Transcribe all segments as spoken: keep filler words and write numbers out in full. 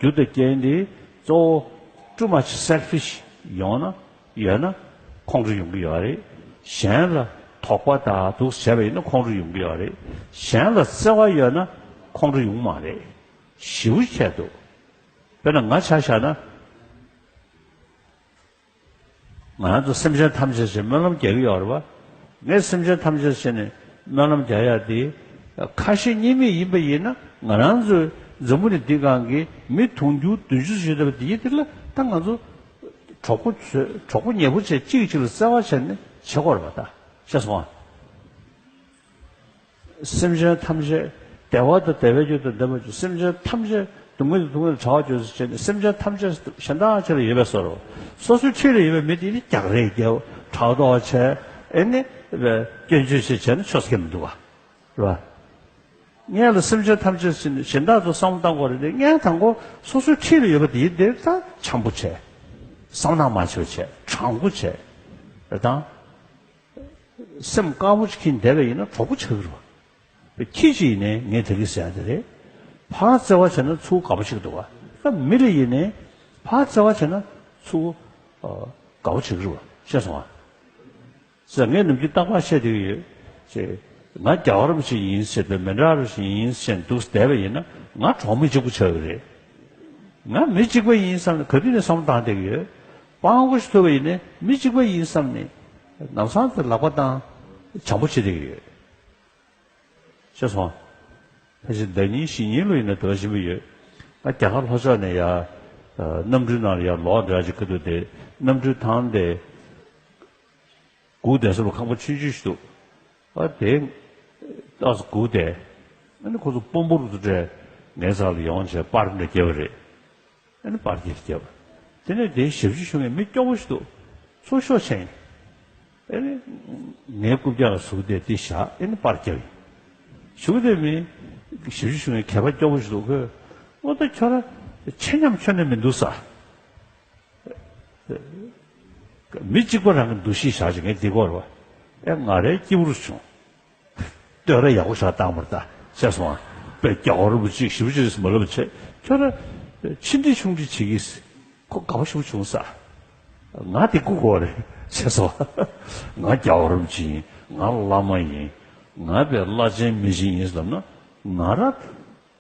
རྒྱུ་དང་རྐྱེན་དེ་གཙོ་བོ་too much selfish ཡོང་ན་ཡོད་ན་ཁོང་ཁྲོ་ཡོང་གི་ཡོད་རེད། གཞན་ལ་དོགས་པ་དང་དུག་བྱས་པ་ཡིན་ན་ཁོང་ཁྲོ་ཡོང་གི་ཡོད་རེད། གཞན་ལ་བརྩེ་བ་ཡོད་ན་ཁོང་ཁྲོ་ཡོང་མ་རེད། ཞེ་པོ་ཆེ་འདུག་དཔེར་ན་ང་ཆ་བཞག་ན། ང་རང་ཚོ་སེམས་ཅན་ཐམས་ཅད་ཅེས་སྨོན་ལམ་རྒྱག་གི་ཡོད་རེད་བ། ངས་སེམས་ཅན་ཐམས་ཅད་ཅེས་ནས་སྨོན་ལམ་རྒྱག་ཡག་དེ། ཁ་ཞེ་གཉིས་མེད་ཡིན་པ་ཡིན་ན་ང་རང་ཚོའི་འཛམ་བུ་གླིང་འདི་སྒང་གི་མི་དུང་ཕྱུར་བདུན་ཅུ་ཞིག་ཡོད་པ་དེ་ཡིན་དེ་ལ་ད་ང་ཚོ་གྲོགས་པོ་ཚོས་གྲོགས་པོ་ཉེ་པོ་བྱས་གཅིག་གིས་གཅིག་ལ་བརྩེ་བ་བྱས་ནས་བྱེད་དགོས་རེད་བ། ད་ཤེས་སོང་ཨ། སེམས་ཅན་ཐམས་ཅད་བདེ་བ་དང་བདེ་བའི་རྒྱུ་དང་ལྡན་པ་བཅུ། སེམས་ཅན་ཐམས་ཅད་སྡུག་བསྔལ་དང་སྡུག་བསྔལ་དང་བྲལ་བ་བཅུ་ཟེར་བྱས་ནས་སེམས་ཅན་ཐམས་ཅད་གཞན་དག་ཆ་ལ་ཡོད་པའི་བཟོ་འདྲ། སོ་སོའི་འཁྲིས་ལ་ཡོད་པའི་མི་དེ་ནི་རྒྱག་རེས་རྒྱབ། ཕྲག་དོག་བྱས། ཨེ་ནི་སྐྱོན་བརྗོད་བྱས་བྱས་ནས་ཆོས་སྐད་མི་འདུག་བ། རེད་བ། སྔོན་ལ་སེམས་ཅན་ཐམས་ཅད་གཞན་དག་ཏུ་བསམ་བློ་བཏང་དགོས་རེད་དེ། སྔོན་དང་པོ་སོ་སོའི་འཁྲིས་ལ་ཡོད་པ་དེ་དེ་ད་འཆམ་པོ་བྱས། བསམ་ནག་མ་བྱེད་པ་བྱས། དྲང་པོ་བྱས། རེད་དང་། སེམས་དཀར་པོ་ཅིག་གིས་བསྡད་པ་ཡིན་ན་གྲོགས་པོ་ཆགས་ཀྱི་རེད་བ། ཁྱི་ཅིག་ཡིན་ནའི་ངས་དེ་གི་ཟེར་ཡ་དེ་རེད། ཕར་བརྩེ་བ་བྱས་ན་ཚུར་དགའ་པོ་ཆགས་ཀྱི་འདུག་བ། ད་མི་ལ་ཡིན་ནའི་ཕར་བརྩེ་བ་བྱས་ན་ཚུར་ཨ་དགའ་པོ་ཆགས་ཀྱི་རེད་བ། ཤེས་སོང་ཨ། ཟེར་ངས་ནམ་རྒྱུན་རྟག་པར་བཤད་བསྡད་ཀྱི་ཡོད། ཅེས། ང་རྒྱལ་བ་རིན་པོ་ཆེ་ཡིན་ཟེར་དུས་མི་འདྲ་རུ་ཞིག་ཡིན་ཟེར་འདུག་བསྡད་པ་ཡིན་ན་ང་གྲོགས་མི་གཅིག་པུ་ཆགས་ཀྱི་རེད། ང་མི་གཅིག་པ་ཡིན་བསམ་ནས་ག་དུས་ནས་བསམ་བློ་བཏང་བསྡད་ཀྱི་ཡོད། སྤྲང་པོ་ཞིག་ཐུབ་པ་ཡིན་ནའི་མི་གཅིག་པ་ཡིན་བསམ་ནས་ལམ་སང་དུ་ལག་པ་བཏང་། བྱམས་པོ་བྱེད་བསྡད་ཀྱི་ཡོད། ཤེས་སོང་། ཕལ་ཆེར་ཟླ་ཉིན་བཞི་ཉིན་ལོ་ཡིན་ན་དུ་བ་ཞིམ་པོ་ཡོད། ང་རྒྱ་གར་ལྷོ་ཕྱོགས་ནས་ཡ། གནམ་གྲུའི་ནང་ལ་ཡ་ལོག་འདྲ་ཅིག་ཁ་ཐུག་དེ་གནམ་གྲུའི་ཐང་དེ། སྒུག་བསྡད་ས་ལ་ཁང་པ་ཆུང་ཆུང་ཞིག་འདུག་ཨ་དེ། ཏོག་ཙམ་སྒུག་བསྡད། ཨ་ནི་ཁོ་ཚོ་དཔོན་པོ་རུ་ཚོ་འདྲས་ངའི་ས་ལ་ཡོང་བྱས་པར་འདྲ་བརྒྱབ་པ་རེད། ཨ་ནི་པར་འདི་བརྒྱབ། དེ་ནས་དེའི་ཞབས་ཕྱི་ཞུ་མཁན་མི་སྐྱོ་པོ་ཞིག་འདུག་ཚུར་ཤོག་ཕྱིན། ཨ་ནི། ངའི་རྐུབ་བཀྱག་ལ་ཟུག་བསྡད་དེ་བཞག་ཨ་ནི་པར་བརྒྱབ་ཡིན། ཞུ་གི་དེ་མི། ཞབས་ཕྱི་ཞུ་མཁན་མཁས་པ་སྐྱོ་པོ་ཞིག་འདུག་ཁོས། ཨོ་ད་ཁྱོད་རང་ཆེ་ཉམས་ཁྱོན་ནས་མི་འདུག་ས། མི་གཅིག་པ་རང་གི་འདུ་ཤེས་བཞག་ཅིག་ངས་འདི་སྐོར་བ། ཨེ་ང་རའི་སྐྱིད་པོ་རུ་བྱུང་། བསྟོད་ར་ཡག་པོ་ཞིག་བཏང་བར་ད་བཤད་སོང་ཨ། དཔེ་རྒྱ་གར་རིན་པོ་ཆེ་ཞིབ་ཅིག་རེས་མ་ལབ་བྱས་ཁྱོད་ར་ཕྱི་འདྲི་ཆུང་འདྲི་བྱེད་ཀྱིས། ཁོ་དགའ་པོ་ཞིག་བྱུང་ས། ང་དེ་སྒུག་དགོས་རེད་བཤད་སོང་ཨ། ང་རྒྱ་གར་རིན་པོ་ཆེ་ཡིན། ང་བླ་མ་ཡིན། ང་དཔེ་བླ་ཆེན་མི་ཆེན་ཡིན་ཟེར་ན་ང་ར།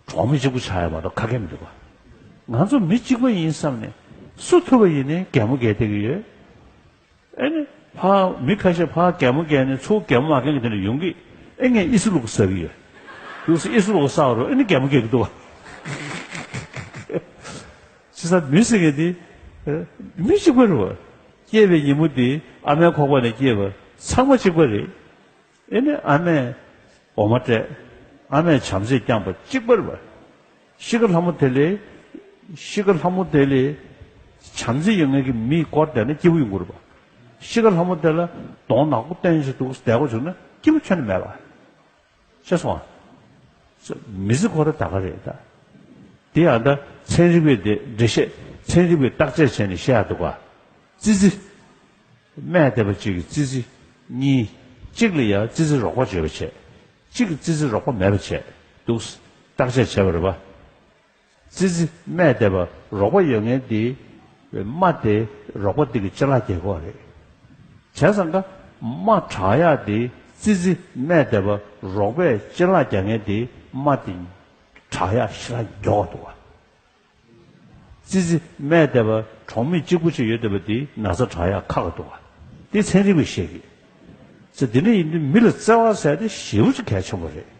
གྲོགས་མི་གཅིག་པུ་ཆགས་ཡ་མ་གཏོགས་ཁ་སྐད་མི་འདུག་ག་ང་ཚོ་མི་གཅིག་པ་ཡིན་བསམ་ནས་སུ་ཐུབ་པ་ཡིན་ནའི་གད་མོ་བགད་བསྡད་ཀྱི་ཡོད། ཨེ་ནི། ཕར་མི་ཁ་ཤས་ཕར་གད་མོ་བགད་ནས་ཚུར་གད་མོ་མ་བགད་མཁན་དེ་འདྲ་ཡོང་གི། ཨེ་ངས་ཨི་སི་ལུག་ཟ་གི་ཡོད། ལུག་སི་ཨི་སི་ལུག་ཟ་བ་རུ་ཨེ་ནི་གད་མོ་བགད་ཀྱི་འདུག་ག་བྱས་ཙང་མི་ཟེར་མཁན་དེ། མི་གཅིག་པ་རེད་བ། སྐྱེས་པའི་ཉིན་མོ་དེ་ཨ་མའི་ཁོག་པ་ནས་སྐྱེས་པ་ཚང་མ་གཅིག་པ་རེད། ཨེ་ནི་ཨ་མས་འོ་མ་སྤྲད། ཨ་མས་བྱམས་བརྩེས་བསྐྱངས་པ་གཅིག་པ་རེད་པ། ཤི་ཁ་ལྷ་མོ་དེ་ལས། ཤི་ཁ་ལྷ་མོ་དེ་ལས། བྱམས་བརྩེ་ཡོད་མཁན་གྱི་མིས་བསྐོར་བསྡད་ན་སྐྱིད་པོ་ཡོང་གི་རེད་པ། ཤི་ཁ་ལྷ་མོ་དེ་ལ་གདོང་ནག་པོ་བསྟན་བྱས་འདུག་བསྡད་དགོས་བྱུང་ན་སྐྱིད་པོ་ཁྱོན་ནས་མེད་པ། ཤེས་སོང་ཨ། མི་ཚེ་ཁོ་ར་ད་ག་རེད་ད། དེ་ཡང་ད་ཚན་རིག་པའི་དེ་འགྲེལ་བཤད། ཚན་རིག་པའི་བརྟག་དཔྱད་བྱས་ནས་བཤད་ཡག་འདུག་ག་ཙི་ཙི། སྨད་འདེབས་པ་གཅིག་གིས་ཙི་ཙི་གཉིས། གཅིག་ལ་ཡང་ཙི་ཙི་རོགས་པ་བྱས་པ་བྱས། གཅིག་གིས་ཙི་ཙི་རོགས་པ་མེད་པ་བྱས་འདུག་བརྟག་དཔྱད་བྱས་པ་རེད་པ། ཙི་ཙི་སྨད་འདེབས་པ་རོགས་པ་ཡོད་མཁན་དེ། རྨ་དེ་རོགས་པ་དེ་གི་ཅ་ལག་རྒྱག་གི་རེད། བྱས་ཙང་ཀ་རྨ་དྲག་ཡག་དེ་ཙི་ཙི་སྨད་འདེབས་པ་རོགས་པས་ཅ་ལག་རྒྱག་མཁན་དེ་རྨ་དེ་དྲག་ཡག་ཞེ་དྲག་མགྱོགས་འདུག་བ། ཙི་ཙི་སྨད་འདེབས་པ་གྲོགས་མེད་གཅིག་པུ་ཅིག་ཡོད་བསྡད་པ་དེ་ན་ཚ་དྲག་ཡག་ཁག་འདུག་བ། དེ་ཚན་རིག་པས་བཤད་ཀྱི། ཙི་དེ་འདྲ་ཡིན་དུས་མི་ལ་བརྩེ་བ་ཟེར་དེ་ཞེ་པོ་ཅིག་གལ་ཆེན་པོ་རེད།